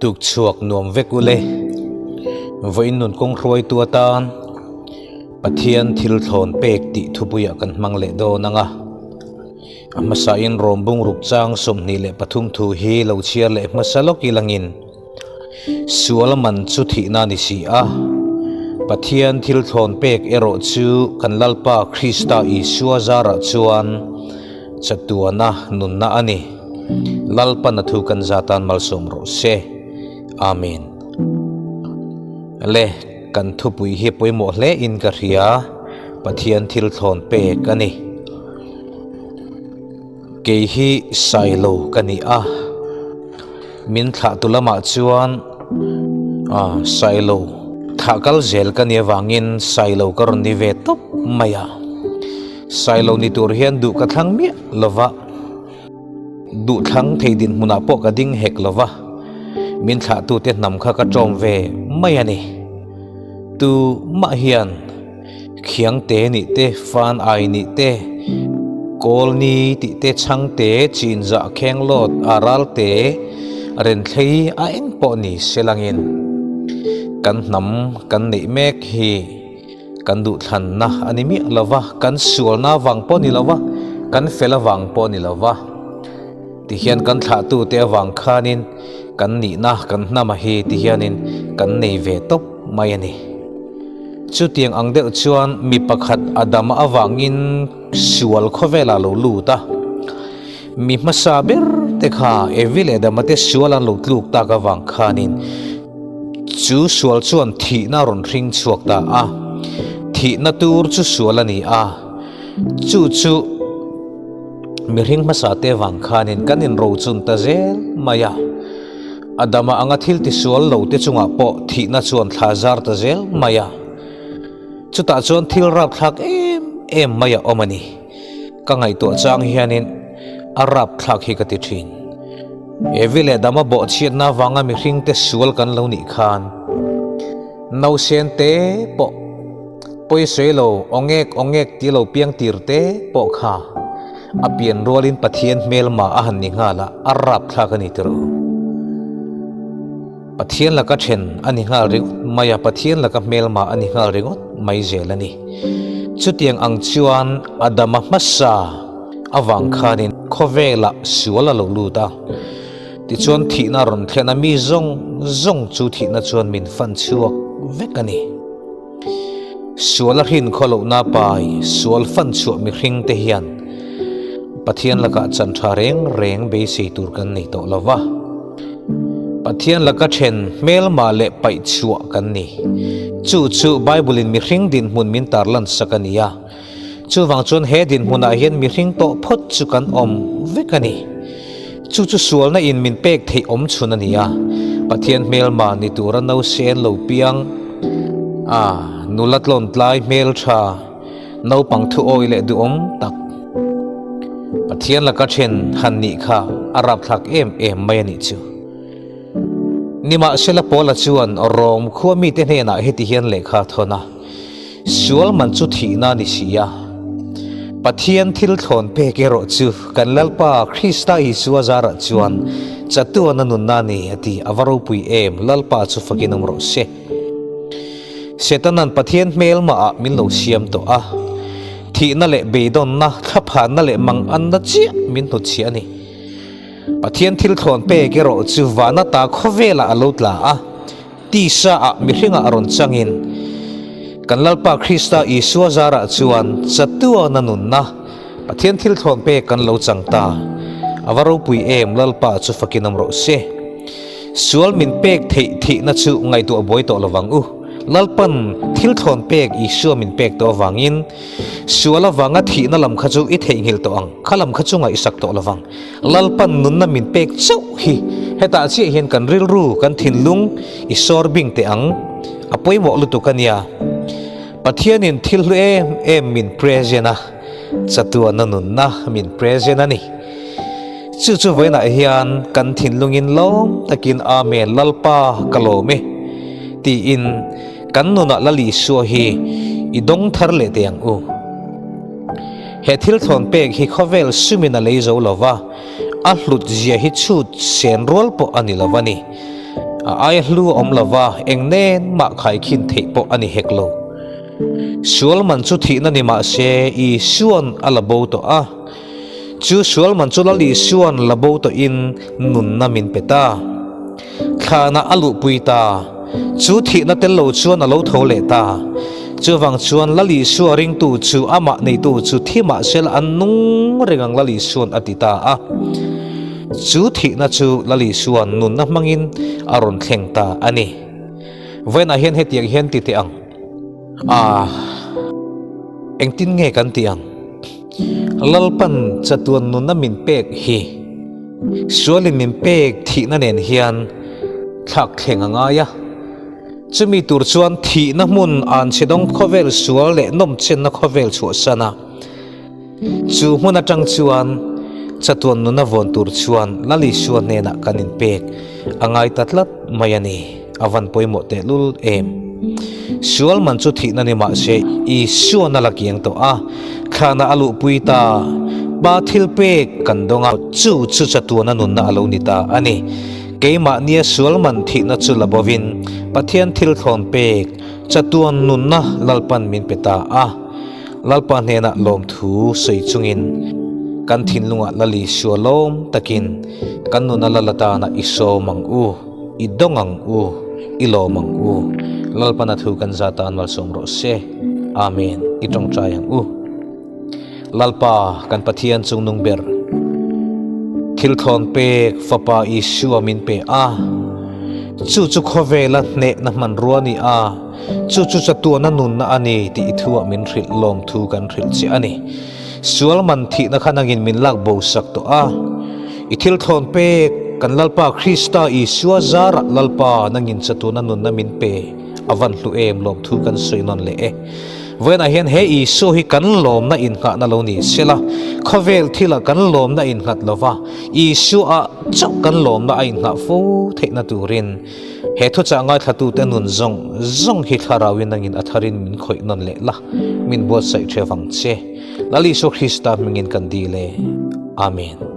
Tuk chhuak nuam vek ule. Vawiin nun kawng hruaitu atan Pathian thil thlawn pek tih thupuiah kan hmang leh dawn ang a. A hmasain Rom bungruk chang 23 thu hi lo chhiar leh hmasa lawk ilangin Sual man chu thihna a ni si a, Pathian thil thlawn pek erawh chu kan Lalpa Krista Isua zarah chuan chatuana nunna a ni. Lalpan a thu kan zatan malsawm rawh se. Amen. Le, kan thupui hi pawimawh hle in ka hria, Pathian thil thlawn pek a ni. Kei hi Sailo ka ni a, min thlah tu lamah chuan Sailo thlah kal zel ka nih avangin Sailo ka rawn ni ve tawp mai a. Sailo ni tur hian duh ka thlang miah lo va, duh thlang thei dinhmunah pawh ka ding hek lo va, min thlah tute hnam kha ka ṭawm ve mai a ni. Tu mah hian. Khiangte nih te, Fan ai nih te, Kawl ni tih te, Chhangte, Chinzah, Khenglawt, Aralte, Renthlei a eng pawh ni se langin kan hnam kan neih mek hi kan duhthlanna a ni miah lo va, kan sualna avang pawh ni lo va, kan fel avang pawh ni lo va. Tihian kan thlahtute avang khanin kan nihna kan hnama hi tihianin kan nei ve tawp mai a ni. Chutiang ang deuh chuan mi pakhat Adama avangin sual khawvelah lo lut a, mi hmasa ber te kha Evi leh Adama te sual an lo tluk tak avang khanin chu sual chuan thihna a rawn hring chhuak ta a, thihna tur chu sual a ni a, chu chu mihring hmasa te avang khanin kan inrochun ta zel mai a. Adama anga thil tisual lo te chungah pawh thihna chuan thla zar ta zel mai a, chutah chuan thil rapthlak em em mai a awm a ni. Ka ngaihtuah chang hianin a rapthlak hi ka ti thin. Evi leh Adama bawhchhiatna avanga mihring te sual kan lo nih khan nausen te pawh pawisawi lo awngek awngek ti lo piang tir te pawh kha A pian rualin Pathian hmelma a han ni nghal a, a rapthlak a ni tirh. Pathian laka then a ni nghal ringawt mai a, Pathian laka hmelma a ni nghal ringawt mai zel a ni. Chutiang ang chuan Adama hmasa avang khanin khawvelah sual a lo lut a, tichuan thihna a rawn thlen a, mi zawng zawng chu thihna chuan min fan chhuak vek a ni. Sual a hrin khaw lohna pai sual fan chhuah mihring te hian Pathian lakah chan tha reng reng beisei tur kan nei tawh lo va. Pathian laka then hmelma leh paih chhuah kan ni. Chu chu Bible in mihring dinhmun min tarlan sak a ni a. Chuvang chuan he dinhmunah hian mihring tawh phawt chu kan awm vek a ni. Chu chu sualna in min pek theih awm chhun a ni a, Pathian hmelma ni tura nausen lo piang a, nula tlawn tlai hmeltha, naupang thu awi leh duhawm tak Pathian laka then han nih kha a rapthlak em em mai a nih chu. Nimahsela Paula chuan Rom khua mite hnenah heti hian lehkha a thawn a. Sual man chu thihna a ni si a, Pathian thil thlawn pek erawh chu kan Lalpa Krista Isua zarah chuan chatuan a nunna a ni a ti. A va ropui em! Lalpa chu fakin awm rawh se. Setanan Pathian hmelmah ah min lo siam tawh a, thihna leh beidawnna, thlaphanna leh manganna chiah min hnutchhiah a ni. Pathian thil thlawn pek erawh chu vana ta khawvelah a lo tla a, Tisa ah mihringah a rawn changin, kan Lalpa Krista Isua zarah chuan chatuana nunna Pathian thil thlawn pek kan lo chang ta. A va ropui em, Lalpa chu fakin awm rawh se. Sual min pek theih thihna chu ngaihtuah buai tawh lovang u. Lalpan thil thlawn pek Isua min pek tawh avangin sual avanga thihna lam kha chu i theihnghilh tawh ang, kha lam kha chu ngaihsak tawh lovang. Lalpan nunna min pek chauh hi hetah chiah hian kan rilru, kan thinlung i sawr bing teh ang. A pawimawh lutuk a nia. Pathianin thil hlu em em min present a, chatuana nunna min present a ni. Chu chu vawiinah hian kan thinlungin lawm takin Amen Lalpa ka lawm e tiin kan nunah Lal Isua hi i dawng thar leh teh ang u. He thil thlawn pek hi khawvel sumin a lei zo lo va, a hlut zia hi chhut sen rual pawh a ni lo a ni. A aia hlu a awm lo va, eng nen mah khaikhin theih pawh a ni hek lo. Sual man chu thihna ni mah se, Isua'n a la bo tawh a. Chu sual man chu Lal Isua'n la bo tawhin nunna min pe ta. Thlanah a luhpui ta. Chu thihna tel lo chuan a lo tho leh ta. Chuvang chuan Lal Isua ringtu chu amah neitu chu thi mah sela an nung reng ang Lal Isua'n a ti ta a. Chu thihna chu Lal Isua'n nunna hmangin a rawn thleng ta a ni. Vawiinah hian hetiang hian ti teh ang. Aah. Engtin nge kan tih ang? Lalpan chatuan nunna min pek hi sualin min pek thihna nen hian thlak thleng a ngai a. Chumi tur chuan thihna hmun anchhedawng khawvel sual leh nawmchenna khawvel chhuahsan a. Chu hmun atang chuan chatuan nuna vawn tur chuan Lal Isua hnenah kan inpek a ngai ta tlat mai a ni. A van pawimawh tehlul em. Sual man chu thihna ni mah se Isuan a la kiang tawh a, thlanah a luhpui ta. Pa thil pek kan dawng a, chu chu chatuana nunna a lo ni ta a ni. Keimahnia sual man thihna chu la bovin Pathian thil thlawn pek chatuan nunna Lalpan min pe ta a. Lalpa hnenah lawmthu sawi chungin kan thinlungah Lal Isua lawm takin kan nuna lal atana i sawm ang u, i dawng ang u, i lawm ang u. Lalpana thu kan za tan malsawm rawh se. Amen. I tawngtai ang u. Lalpa kan Pathian chungnung ber, thil thlawn pek Fapa Isua min pe a, chu chu khawvela hnehna hmanrua a ni a, Chu chu chatuana nunna a ni tih i thuah min hrilh lawmthu kan hrilh che a ni. Sual man thihna kha nangin min lak bo sak tawh a. I thil thlawn pek kan Lalpa Krista Isua zarah Lalpa nangin chatuana nunna min pe a van hlu em lawmthu kan sawi nawn leh e. Vawiinah hian he Isua hi kan lawmna inngahna lo ni sela, khawvel thilah kan lawmna innghat lova, Isua-ah chauh kan lawmna a inngah fo theihna turin, He thuchah ngaithlatute nun zawng zawng hi thlarauin nangin a tharin min khawih nawn leh la, min buatsaih ṭhe vang che. Lal Isua Krista hmingin kan dil e. Amen.